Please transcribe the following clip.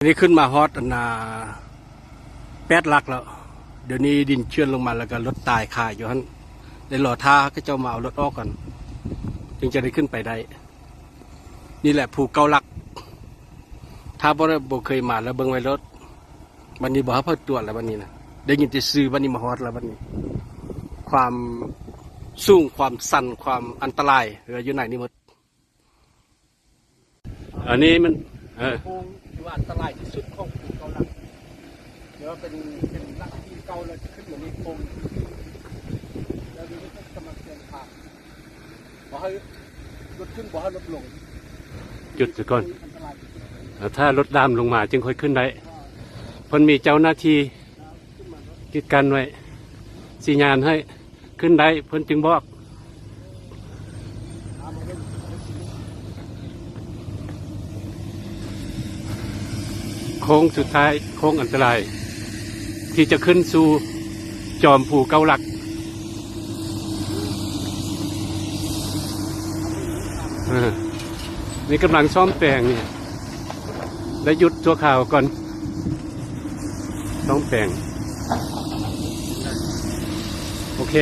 ນີ້ຂຶ້ນມາຮອດອັນນາ ແປດຫຼັກແລ້ວ. ດຽວນີ້ດິນເຈື່ອນລົງມາ ແລ້ວກໍລົດຕາຍຄາຢູ່ຫັ້ນ. ໄດ້ລໍຖ້າເຂົາເຈົ້າມາເອົາລົດອອກກ່ອນ ຈຶ່ງຈະໄດ້ຂຶ້ນໄປໄດ້. ນີ້ແຫຼະພູເກົ້າຫຼັກ. ຖ້າບໍ່ໄດ້ ບໍ່ເຄີຍມາແລ້ວເບິ່ງໄວ້ໂລດ. ບັດນີ້ບໍ່ຮັບເຂົາຕວດແລ້ວບັດນີ້ນະ. ໄດ້ຍິນແຕ່ຊື່ ບັດນີ້ມາຮອດແລ້ວບັດນີ້. ຄວາມສູງ ຄວາມຊັນ ຄວາມອັນຕະລາຍ ເອີ ຢູ່ໃນນີ້ໝົດ. ອັນນີ້ມັນ ເອີ ໂຄ້ງທີ່ວ່າອັນຕະລາຍທີ່ສຸດຂອງພູເກົ້າຫຼັກ. ແຕ່ວ່າເປັນ ເປັນຫຼັກທີ່ເກົ້າ ແລ້ວຂຶ້ນມານີ້ໂຄ້ງ ແລ້ວນີ້ກໍກຳລັງເຄື່ອນຜ່ານ. ບໍ່ໃຫ້ລົດຂຶ້ນ ບໍ່ໃຫ້ລົດລົງ. ຢຸດຊະກ່ອນ. ອັນຕະລາຍທີ່ສຸດ. ຖ້າລົດດຳລົງມາຈຶ່ງຄ່ອຍຂຶ້ນໄດ້. ເພິ່ນມີເຈົ້າໜ້າທີ່ ປິດກັ້ນໄວ້ ສັນຍານໃຫ້ຂຶ້ນໄດ້ ເພິ່ນຈຶ່ງບອກ. ໂຄ້ງສຸດທ້າຍ ໂຄ້ງອັນຕະລາຍ ທີ່ຈະຂຶ້ນສູ່ຈອມພູເກົ້າຫຼັກ. ເອີ ນີ້ກຳລັງສ້ອມແປງນີ້ ໄດ້ຢຸດຊົ່ວຄາວກ່ອນ ຕ້ອງແປງ. ໂອເຄ.